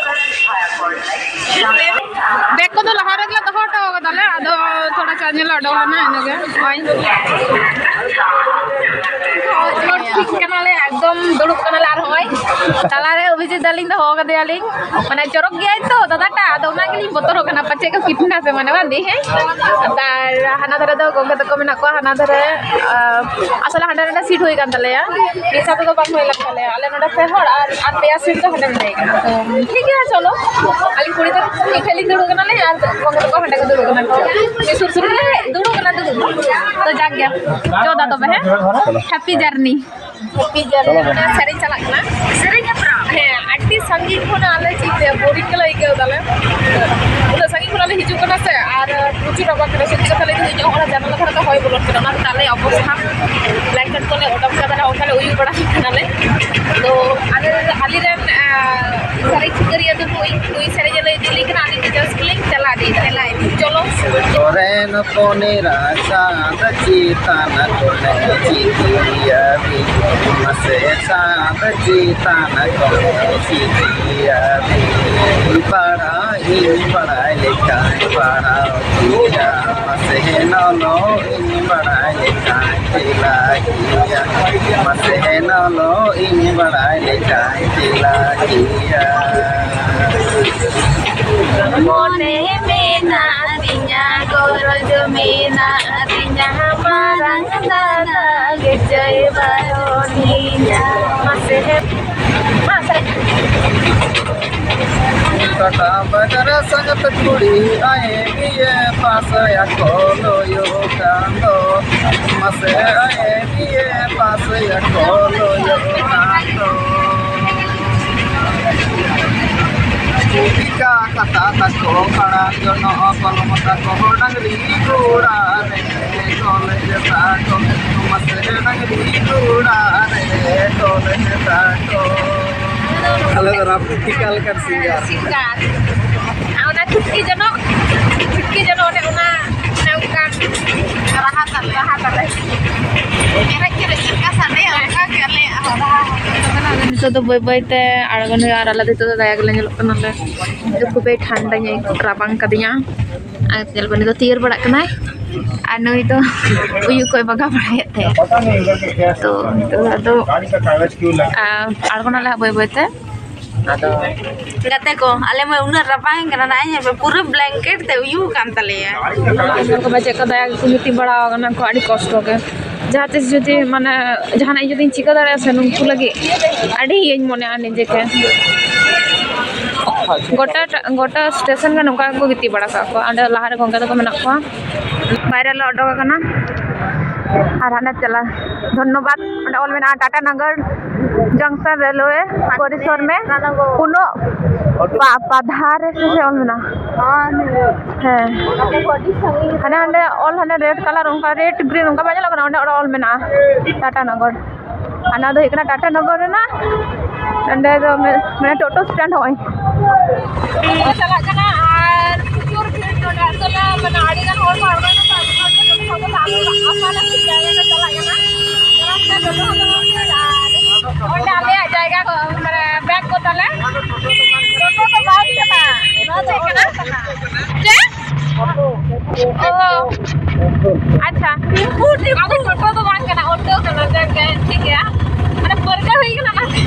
ᱵᱮᱜᱽ ᱠᱚᱫᱚ ᱞᱟᱦᱟ ᱨᱮᱜᱮ ᱞᱮ ᱫᱚᱦᱚ ᱦᱚᱴᱚ ᱠᱟᱫᱟᱞᱮ, ᱟᱫᱚ ᱛᱷᱚᱲᱟ ᱪᱟᱨᱡᱽ ᱧᱚᱜ ᱞᱮ ᱚᱰᱚᱠ ᱞᱮᱱᱟ, ᱤᱱᱟᱹᱜᱮ᱾ ᱱᱚᱜᱼᱚᱭ᱾ ᱴᱷᱤᱠ ᱠᱟᱱᱟᱞᱮ, ᱮᱠᱫᱚᱢ ᱫᱩᱲᱩᱵ ᱠᱟᱱᱟᱞᱮ᱾ ᱟᱨ ᱦᱚᱸᱜᱼᱚᱭ ᱛᱟᱞᱟᱨᱮ ᱚᱵᱷᱤᱡᱤᱛ ᱫᱟᱞᱤᱧ ᱫᱚᱦᱚ ᱠᱟᱫᱮᱭᱟᱞᱤᱧ, ᱢᱟᱱᱮ ᱪᱚᱨᱚᱠ ᱜᱮᱭᱟᱭ ᱛᱚ ᱫᱟᱫᱟᱴᱟ, ᱟᱫᱚ ᱚᱱᱟ ᱜᱮᱞᱤᱧ ᱵᱚᱛᱚᱨᱚᱜ ᱠᱟᱱᱟ, ᱯᱟᱪᱮᱫ ᱠᱚ ᱠᱤᱰᱱᱟᱯ ᱮ ᱢᱟᱱᱮ ᱵᱟᱝ ᱫᱤ, ᱦᱮᱸ? ᱟᱨ ᱦᱟᱱᱟ ᱫᱷᱟᱨᱮ ᱫᱚ ᱜᱚᱝᱠᱮ ᱛᱟᱠᱚ ᱢᱮᱱᱟᱜ ᱠᱚᱣᱟ, ᱦᱟᱱᱟ ᱫᱷᱟᱨᱮ, ᱟᱥᱚᱞᱮ ᱦᱟᱸᱰᱮ ᱱᱟᱰᱮ ᱥᱤᱴ ᱦᱩᱭ ᱠᱟᱱ ᱛᱟᱞᱮᱭᱟ, ᱢᱤᱫ ᱥᱟᱶ ᱛᱮᱫᱚ ᱵᱟᱝ ᱦᱩᱭ ᱞᱮᱱ ᱛᱟᱞᱮᱭᱟ᱾ ᱟᱞᱮ ᱱᱚᱰᱮ ᱯᱮ ᱦᱚᱲ ᱟᱨ, ᱟᱨ ᱯᱮᱭᱟ ᱥᱤᱴ ᱫᱚ ᱦᱟᱸᱰᱮ ᱱᱟᱰᱮ ᱠᱟᱱᱟ᱾ ᱛᱚ ᱴᱷᱤᱠ ᱜᱮᱭᱟ, ᱪᱚᱞᱚ, ᱟᱹᱞᱤᱧ ᱠᱩᱲᱤ ᱫᱚ ᱢᱤᱫ ᱴᱷᱮᱱ ᱞᱤᱧ ᱫᱩᱲᱩᱵ ᱠᱟᱱᱟᱞᱮ ᱟᱨ ᱜᱚᱝᱠᱮ ᱛᱟᱠᱚ ᱦᱟᱸᱰᱮ ᱠᱚ ᱫᱩᱲᱩᱵ ᱠᱟᱱᱟ ᱠᱚ᱾ ᱢᱤᱫ ᱥᱩᱨ ᱥᱩᱨ ᱨᱮ ᱫᱩᱲᱩᱵ ᱠᱟᱱᱟ, ᱫᱩᱲᱩᱵ᱾ ᱛᱚ ᱡᱟᱠ ᱜᱮ, ᱪᱚ ᱫᱟ ᱛᱚᱵᱮ, ᱦᱮᱸ? Happy journey. Happy journey. ᱪᱚᱞᱚ ᱵᱚᱱ᱾ ᱢᱤᱫᱴᱟᱝ ᱥᱮᱨᱮᱧ ᱪᱟᱞᱟᱜ ᱠᱟᱱᱟ᱾ ᱥᱮᱨᱮᱧ ᱦᱮᱯᱨᱟᱣ᱾ ᱟᱹᱰᱤ ᱥᱟᱺᱜᱤᱧ ᱠᱷᱚᱱᱟᱜ ᱟᱞᱮ ᱪᱮᱫ ᱞᱮ ᱵᱳᱨᱤᱝ ᱜᱮᱞᱮ ᱟᱹᱭᱠᱟᱹᱣ ᱫᱟᱞᱮ᱾ ᱩᱱᱟᱹᱜ ᱥᱟᱺᱜᱤᱧ ᱠᱷᱚᱱᱟᱜ ᱞᱮ ᱦᱤᱡᱩᱜ ᱠᱟᱱᱟ ᱥᱮ, ᱟᱨ ᱯᱨᱚᱪᱩᱨ ᱨᱟᱵᱟᱝ ᱠᱟᱱᱟ᱾ ᱥᱚᱛᱛᱤ ᱠᱟᱛᱷᱟ ᱞᱟᱹᱭ ᱛᱮᱫᱚ ᱤᱧᱟᱹᱜ ᱚᱲᱟᱜ ᱡᱟᱱᱟᱞᱟ ᱫᱷᱟᱨᱮ ᱫᱚ ᱦᱚᱭ ᱵᱚᱞᱚᱱ ᱠᱟᱱᱟ, ᱚᱱᱟ ᱛᱮ ᱟᱞᱮᱭᱟᱜ ᱚᱵᱚᱥᱛᱷᱟ ᱵᱞᱮᱝᱠᱮᱴ ᱠᱚᱞᱮ ᱚᱰᱚᱠ ᱠᱟᱫᱟ, ᱚᱱᱠᱟ ᱞᱮ ᱩᱭᱩ ᱵᱟᱲᱟ ᱠᱟᱱᱟᱞᱮ᱾ ᱛᱚ ᱟᱞᱮ, ᱟᱞᱮᱨᱮᱱ ᱥᱮᱨᱮᱧ ᱥᱤᱠᱟᱹᱨᱤᱭᱟᱹ ᱫᱚ ᱱᱩᱭ, ᱱᱩᱭ ᱥᱮᱨᱮᱧ ᱞᱟᱹᱭ ᱤᱫᱤ ᱠᱟᱱᱟ, ᱟᱹᱞᱤᱧ ᱫᱚ just ᱞᱤᱧ ᱪᱟᱞᱟᱣ ᱤᱫᱤᱭᱮᱫᱟ᱾ ᱪᱟᱞᱟᱣ ᱤᱫᱤ, ᱪᱚᱞᱚ᱾ ᱠᱚᱨᱮᱱ ᱠᱚᱱᱮᱨᱟ ᱪᱟᱸᱫ ᱪᱮᱛᱟᱱ ᱠᱚᱱᱮ ᱪᱤᱛᱤᱭᱟᱵᱤᱱ, ᱢᱟᱥᱮ ᱪᱟᱸᱫ ᱪᱮᱛᱟᱱ ᱠᱚᱱᱮ ᱪᱤᱛᱤᱭᱟᱵᱤᱱ᱾ ᱵᱟᱲᱟᱭ ᱤᱧ ᱵᱟᱲᱟᱭ ᱞᱮᱠᱟᱧ ᱵᱟᱲᱟᱭ ᱜᱮᱭᱟ, ᱢᱟᱥᱮ ᱱᱚᱱᱚ ᱤᱧ ᱵᱟᱲᱟᱭ ᱞᱮᱠᱟᱧ ᱛᱮᱞᱟ ᱠᱮᱭᱟ, ᱢᱟᱥᱮ ᱱᱚᱱᱚ ᱤᱧ ᱵᱟᱲᱟᱭ ᱞᱮᱠᱟᱧ ᱛᱮᱞᱟ ᱠᱮᱭᱟ᱾ ᱢᱚᱱᱮ ᱢᱮᱱᱟᱜ ᱛᱤᱧᱟ, ᱜᱚᱨᱚᱡᱽ ᱢᱮᱱᱟᱜ ᱛᱤᱧᱟ, ᱢᱟᱨᱟᱝ ᱫᱟᱫᱟ ᱜᱮ ᱪᱟᱹᱭ ᱵᱟᱨᱚᱱᱤᱧᱟ᱾ ᱢᱟᱥᱮ, ᱢᱟᱥᱮ᱾ ᱴᱟᱴᱟ ᱵᱟᱡᱟᱨ ᱥᱟᱸᱜᱟᱛ ᱠᱩᱲᱤ ᱟᱭ ᱮᱢ ᱵᱤ ᱮ ᱯᱟᱥ ᱭᱟᱠᱚ ᱞᱚᱭᱚ ᱠᱟᱱ ᱫᱚ᱾ ᱢᱟᱥᱮ ᱟᱭ ᱮᱢ ᱵᱤ ᱮ ᱯᱟᱥ ᱭᱟᱠᱚ ᱞᱚᱭᱚ ᱠᱟᱱ ᱫᱚ᱾ ᱪᱤᱠᱟ ᱠᱟᱛᱟ ᱛᱟᱠᱚ ᱠᱟᱲᱟ ᱡᱚᱱᱚᱜ ᱠᱚᱞᱚᱢ ᱛᱟᱠᱚ ᱰᱟᱝᱨᱤ ᱜᱚᱲᱟ ᱨᱮ ᱠᱚᱞᱮᱡᱽ ᱛᱟᱠᱚ᱾ ᱢᱟᱥᱮ ᱰᱟᱝᱨᱤ ᱜᱚᱲᱟ ᱨᱮ ᱠᱚᱞᱮᱡᱽ ᱛᱟᱠᱚ᱾ ᱟᱞᱮ ᱫᱚ ᱨᱟᱯ ᱴᱤᱠᱟ ᱞᱮᱠᱟᱱ ᱥᱤᱝᱜᱟᱨ᱾ ᱥᱤᱝᱜᱟᱨ᱾ ᱟᱨ ᱚᱱᱟ ᱪᱷᱩᱴᱠᱤ ᱡᱚᱱᱚᱜ, ᱪᱷᱩᱴᱠᱤ ᱡᱚᱱᱚᱜ ᱚᱱᱮ ᱚᱱᱟ, ᱚᱱᱮ ᱚᱱᱠᱟᱱ ᱨᱟᱦᱟ ᱛᱟᱞᱮ, ᱨᱟᱦᱟ ᱛᱟᱞᱮ᱾ ᱪᱮᱨᱮᱡ ᱪᱮᱨᱮᱡ ᱪᱮᱫ ᱞᱮᱠᱟ ᱥᱟᱰᱮᱭᱟ, ᱚᱱᱠᱟ ᱜᱮ ᱟᱞᱮᱭᱟᱜ ᱦᱚᱸ ᱨᱟᱦᱟ ᱦᱚᱸ᱾ ᱱᱤᱛᱚᱜ ᱫᱚ ᱵᱟᱹᱭ ᱵᱟᱹᱭ ᱛᱮ ᱟᱬᱜᱚᱱ ᱦᱩᱭᱩᱜᱼᱟ, ᱟᱨ ᱟᱞᱮ ᱫᱚ ᱱᱤᱛᱚᱜ ᱫᱚ ᱫᱟᱭᱟ ᱜᱮᱞᱮ ᱧᱮᱞᱚᱜ ᱠᱟᱱᱟ ᱞᱮ᱾ ᱱᱤᱛᱚᱜ ᱠᱷᱩᱵᱮᱭ ᱴᱷᱟᱱᱰᱟᱧ ᱟᱹᱭᱠᱟᱹᱣ, ᱨᱟᱵᱟᱝ ᱠᱟᱫᱤᱧᱟ᱾ ᱟᱨ ᱧᱮᱞ ᱯᱮ, ᱱᱩᱭ ᱫᱚ ᱛᱤᱭᱟᱹᱨ ᱵᱟᱲᱟᱜ ᱠᱟᱱᱟᱭ, ᱟᱨ ᱱᱩᱭ ᱫᱚ ᱩᱭᱩ ᱠᱚᱭ ᱵᱟᱜᱟᱣ ᱵᱟᱲᱟᱭᱮᱫ ᱛᱟᱭᱟ᱾ ᱛᱚ ᱱᱤᱛᱚᱜ ᱫᱚ ᱟᱫᱚ, ᱟᱨ ᱟᱬᱜᱚᱱᱟᱞᱮ ᱦᱟᱸᱜ ᱵᱟᱹᱭ ᱵᱟᱹᱭ ᱛᱮ᱾ ᱟᱫᱚ ᱜᱟᱛᱮ ᱠᱚ, ᱟᱞᱮ ᱢᱟ ᱩᱱᱟᱹᱜ ᱨᱟᱵᱟᱝ ᱠᱟᱱᱟ, ᱱᱚᱜᱼᱚᱭ ᱧᱮᱞ ᱯᱮ, ᱯᱩᱨᱟᱹ ᱵᱞᱮᱝᱠᱮᱴ ᱛᱮ ᱩᱭᱩ ᱠᱟᱱ ᱛᱟᱞᱮᱭᱟ᱾ ᱧᱮᱞ ᱠᱚ ᱪᱮᱫ ᱠᱚ ᱫᱟᱭᱟ ᱜᱮᱠᱚ ᱜᱤᱛᱤᱡ ᱵᱟᱲᱟ ᱟᱠᱟᱱᱟ ᱠᱚ, ᱟᱹᱰᱤ ᱠᱚᱥᱴᱚ ᱜᱮ᱾ ᱡᱟᱦᱟᱸ ᱛᱤᱥ ᱡᱩᱫᱤ, ᱢᱟᱱᱮ, ᱡᱟᱦᱟᱱᱟᱜ ᱤᱧ ᱡᱩᱫᱤᱧ ᱪᱤᱠᱟᱹ ᱫᱟᱲᱮᱭᱟᱜᱼᱟ ᱥᱮ, ᱱᱩᱠᱩ ᱞᱟᱹᱜᱤᱫ ᱟᱹᱰᱤ ᱤᱭᱟᱹᱧ ᱢᱚᱱᱮᱜᱼᱟ ᱱᱤᱡᱮ ᱜᱮ᱾ ᱜᱚᱴᱟ ᱴᱟ-, ᱜᱚᱴᱟ ᱥᱴᱮᱥᱚᱱ ᱜᱮ ᱱᱚᱝᱠᱟ ᱜᱮᱠᱚ ᱜᱤᱛᱤᱡ ᱵᱟᱲᱟ ᱠᱟᱜ ᱠᱚᱣᱟ᱾ ᱚᱸᱰᱮ ᱞᱟᱦᱟᱨᱮ ᱜᱚᱝᱠᱮ ᱛᱟᱠᱚ ᱢᱮᱱᱟᱜ ᱠᱚᱣᱟ, ᱵᱟᱭᱨᱮ ᱞᱮ ᱚᱰᱚᱠ ᱟᱠᱟᱱᱟ᱾ ᱟᱨ ᱦᱟᱱᱮ ᱪᱟᱞᱟᱜ ᱫᱷᱚᱱᱱᱚᱵᱟᱫ᱾ ᱚᱸᱰᱮ ᱚᱞ ᱢᱮᱱᱟᱜᱼᱟ ᱴᱟᱴᱟ ᱱᱚᱜᱚᱨ ᱡᱚᱝᱥᱚᱱ ᱨᱮᱞᱣᱮ ᱯᱚᱨᱤᱥᱚᱨ ᱢᱮ ᱠᱳᱱᱳ ᱯᱟ- ᱯᱟᱫᱷᱟᱨ ᱥᱮ ᱪᱮᱫ ᱚᱞ ᱢᱮᱱᱟᱜᱼᱟ? ᱦᱮᱸ, ᱦᱟᱱᱮ ᱚᱸᱰᱮ ᱚᱞ, ᱦᱟᱱᱮ red colour, ᱚᱱᱠᱟ red green ᱚᱱᱠᱟ ᱵᱟᱝ ᱧᱮᱞᱚᱜ ᱠᱟᱱᱟ? ᱚᱸᱰᱮ ᱚᱞ ᱢᱮᱱᱟᱜᱼᱟ ᱴᱟᱴᱟ ᱱᱚᱜᱚᱨ᱾ ᱟᱨ ᱱᱚᱣᱟ ᱫᱚ ᱦᱩᱭᱩᱜ ᱠᱟᱱᱟ ᱴᱟᱴᱟ ᱱᱚᱜᱚᱨ ᱨᱮᱱᱟᱜ, ᱚᱸᱰᱮ ᱫᱚ ᱢᱮ- ᱢᱟᱱᱮ ᱴᱳᱴᱳ ᱥᱴᱮᱱᱰ ᱦᱚᱸᱜᱼᱚᱭ᱾ ᱪᱟᱞᱟᱜ ᱠᱟᱱᱟ ᱟᱨ ᱯᱨᱚᱪᱩᱨ ᱵᱷᱤᱲ ᱱᱚᱰᱮ, ᱟᱥᱚᱞᱮ ᱢᱟᱱᱮ ᱟᱹᱰᱤ ᱜᱟᱱ ᱦᱚᱲ ᱠᱚ ᱟᱬᱜᱚᱱᱟ ᱛᱚ, ᱟᱫᱚ ᱦᱚᱲ ᱠᱚ ᱡᱚᱛᱚ ᱠᱚ ᱥᱟᱵ ᱠᱟᱜᱼᱟ, ᱟᱥᱟᱱ ᱟᱥᱟᱱ ᱡᱟᱭᱜᱟ ᱨᱮ ᱪᱟᱞᱟᱜ ᱠᱟᱱᱟ᱾ ᱪᱟᱞᱟᱜ ᱠᱟᱱᱟ ᱴᱳᱴᱳ ᱦᱚᱸ ᱫᱚᱢᱮ ᱵᱷᱤᱲ ᱟᱨ ᱚᱸᱰᱮ ᱟᱞᱮᱭᱟᱜ ᱡᱟᱭᱜᱟ ᱠᱚ ᱢᱟᱱᱮ ᱵᱮᱜᱽ ᱠᱚ ᱛᱟᱞᱮ᱾ ᱴᱳᱴᱳ ᱫᱚ ᱵᱟᱥ ᱠᱟᱱᱟ, ᱱᱚᱣᱟ ᱫᱚ ᱪᱮᱫ ᱠᱟᱱᱟ? ᱪᱮᱫ? ᱚ, ᱟᱪᱪᱷᱟ᱾ ᱟᱫᱚ ᱴᱳᱴᱳ ᱫᱚ ᱵᱟᱝ ᱠᱟᱱᱟ, ᱚᱴᱳ ᱠᱟᱱᱟ᱾ ᱡᱟᱠ ᱜᱮ, ᱴᱷᱤᱠ ᱜᱮᱭᱟ᱾ ᱢᱟᱱᱮ ᱯᱟᱹᱨᱠᱟᱹᱣ ᱦᱩᱭ ᱠᱟᱱᱟ ᱚᱱᱟᱛᱮ᱾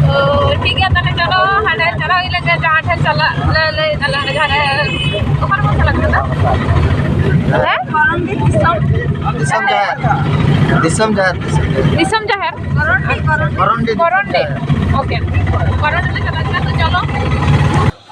ᱚ, ᱴᱷᱤᱠ ᱜᱮᱭᱟ, ᱛᱟᱦᱞᱮ ᱪᱚᱞᱚ, ᱦᱟᱸᱰᱮ ᱪᱟᱞᱟᱣ ᱦᱩᱭ ᱞᱮᱱ ᱜᱮ, ᱡᱟᱦᱟᱸ ᱴᱷᱮᱱ ᱪᱟᱞᱟᱜ ᱞᱮ ᱞᱟᱹᱭ ᱫᱟᱞᱮ, ᱦᱟᱸᱰᱮ ᱡᱟᱦᱟᱸ ᱨᱮ, ᱚᱠᱟ ᱨᱮᱵᱚᱱ ᱪᱟᱞᱟᱜ ᱠᱟᱱᱟ? ᱦᱮᱸ? ᱠᱚᱨᱚᱱᱰᱤ ᱫᱤᱥᱚᱢ᱾ ᱫᱤᱥᱚᱢ ᱡᱟᱦᱮᱨ᱾ ᱫᱤᱥᱚᱢ ᱡᱟᱦᱮᱨ᱾ ᱫᱤᱥᱚᱢ ᱡᱟᱦᱮᱨ? ᱠᱚᱨᱚᱱᱰᱤ, ᱠᱚᱨᱚᱱᱰᱤ᱾ ᱠᱚᱨᱚᱱᱰᱤ᱾ ᱳᱠᱮ᱾ ᱠᱚᱨᱚᱱᱰᱤ ᱞᱮ ᱪᱟᱞᱟᱜ ᱠᱟᱱᱟ, ᱛᱚ ᱪᱚᱞᱚ᱾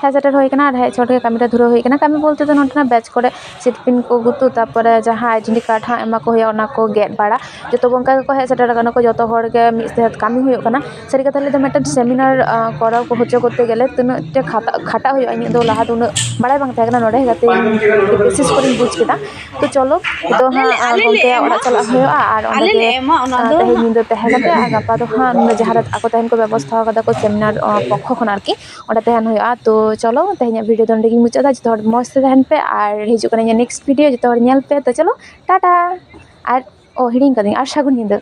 ᱦᱮᱡ ᱥᱮᱴᱮᱨ ᱦᱩᱭ ᱠᱟᱱᱟ ᱟᱨ ᱦᱮᱡ ᱪᱷᱚᱴ ᱜᱮ ᱠᱟᱹᱢᱤ ᱨᱮ ᱫᱷᱩᱨᱟᱹᱣ ᱦᱩᱭ ᱠᱟᱱᱟ᱾ ᱠᱟᱹᱢᱤ ᱵᱚᱞᱛᱮ ᱫᱚ ᱱᱚᱸᱰᱮᱱᱟᱜ ᱵᱮᱪ ᱠᱚᱨᱮ ᱥᱤᱴ ᱯᱤᱱ ᱠᱚ ᱜᱩᱛᱩ, ᱛᱟᱨᱯᱚᱨᱮ ᱡᱟᱦᱟᱸ ᱟᱭᱰᱮᱱᱴᱤ ᱠᱟᱨᱰ ᱦᱟᱸᱜ ᱮᱢᱟ ᱠᱚ ᱦᱩᱭᱩᱜᱼᱟ, ᱚᱱᱟ ᱠᱚ ᱜᱮᱫ ᱵᱟᱲᱟ, ᱡᱚᱛᱚ ᱠᱚ ᱚᱱᱠᱟ ᱜᱮᱠᱚ ᱦᱮᱡ ᱥᱮᱴᱮᱨ ᱟᱠᱟᱱᱟ ᱠᱚ, ᱡᱚᱛᱚ ᱦᱚᱲ ᱜᱮ ᱢᱤᱫ ᱥᱟᱶᱛᱮ ᱠᱟᱹᱢᱤ ᱦᱩᱭᱩᱜ ᱠᱟᱱᱟ᱾ ᱥᱟᱹᱨᱤ ᱠᱟᱛᱷᱟ ᱞᱟᱹᱭ ᱫᱚ, ᱢᱤᱫᱴᱮᱱ ᱥᱮᱢᱤᱱᱟᱨ, ᱟᱸ, ᱠᱚᱨᱟᱣ ᱦᱚᱪᱚ ᱠᱚᱨᱛᱮ ᱜᱮᱞᱮ ᱛᱤᱱᱟᱹᱜ ᱴᱟ ᱠᱷᱟᱴᱟ-, ᱠᱷᱟᱴᱟᱜ ᱦᱩᱭᱩᱜᱼᱟ, ᱤᱧᱟᱹᱜ ᱫᱚ ᱞᱟᱦᱟ ᱫᱚ ᱩᱱᱟᱹᱜ ᱵᱟᱲᱟᱭ ᱵᱟᱝ ᱛᱟᱦᱮᱸ ᱠᱟᱱᱟ᱾ ᱱᱚᱸᱰᱮ ᱦᱮᱡ ᱠᱟᱛᱮ ᱤᱧ ᱵᱤᱥᱮᱥ ᱠᱚᱨᱮᱧ ᱵᱩᱡᱽ ᱠᱮᱫᱟ᱾ ᱛᱚ ᱪᱚᱞᱚ, ᱱᱤᱛᱚᱜ ᱦᱟᱸᱜ, ᱟᱞᱮ ᱞᱮ ᱜᱚᱢᱠᱮᱭᱟᱜ ᱮᱢᱟ᱾ ᱚᱲᱟᱜ ᱪᱟᱞᱟᱜ ᱦᱩᱭᱩᱜᱼᱟ ᱟᱨ ᱚᱸᱰᱮ ᱟᱞᱮ ᱞᱮ ᱜᱮ, ᱮᱢᱟ, ᱚᱱᱟ ᱟᱸ, ᱫᱚ ᱛᱮᱦᱮᱧ ᱦᱟᱸᱜ ᱧᱤᱫᱟᱹ ᱛᱟᱦᱮᱸ ᱠᱟᱛᱮ ᱟᱨ ᱜᱟᱯᱟ ᱫᱚ ᱦᱟᱸᱜ ᱱᱚᱸᱰᱮ ᱡᱟᱦᱟᱸ ᱨᱮ ᱟᱠᱚ ᱛᱟᱦᱮᱱ ᱠᱚ ᱵᱮᱵᱚᱥᱛᱷᱟ ᱟᱠᱟᱫᱟ ᱠᱚ ᱥᱮᱢᱤᱱᱟᱨ, ᱟᱸ, ᱯᱚᱠᱠᱷᱚ ᱠᱷᱚᱱ ᱟᱨᱠᱤ, ᱚᱸᱰᱮ ᱛᱟᱦᱮᱱ ᱦᱩᱭᱩᱜᱼᱟ᱾ ᱛᱚ ᱪᱚᱞᱚ, ᱛᱮᱦᱮᱧᱟᱜ ᱵᱷᱤᱰᱤᱭᱳ ᱫᱚ ᱱᱚᱸᱰᱮ ᱜᱤᱧ ᱢᱩᱪᱟᱹᱫᱟ᱾ ᱡᱚᱛᱚ ᱦᱚᱲ ᱢᱚᱡᱽ ᱛᱮ ᱛᱟᱦᱮᱱ ᱯᱮ ᱟᱨ ᱦᱤᱡᱩᱜ ᱠᱟᱱᱟ ᱤᱧᱟᱹᱜ ᱱᱮᱠᱥᱴ ᱵᱷᱤᱰᱤᱭᱳ᱾ ᱡᱚᱛᱚ ᱦᱚᱲ ᱧᱮᱞ ᱯᱮ᱾ ᱛᱚ ᱪᱚᱞᱚ, ᱴᱟᱴᱟ᱾ ᱟᱨ, ᱚ, ᱦᱤᱲᱤᱧ ᱠᱟᱹᱫᱟᱹᱧ, ᱟᱨ ᱥᱟᱹᱜᱩᱱ ᱧᱤᱫᱟᱹ᱾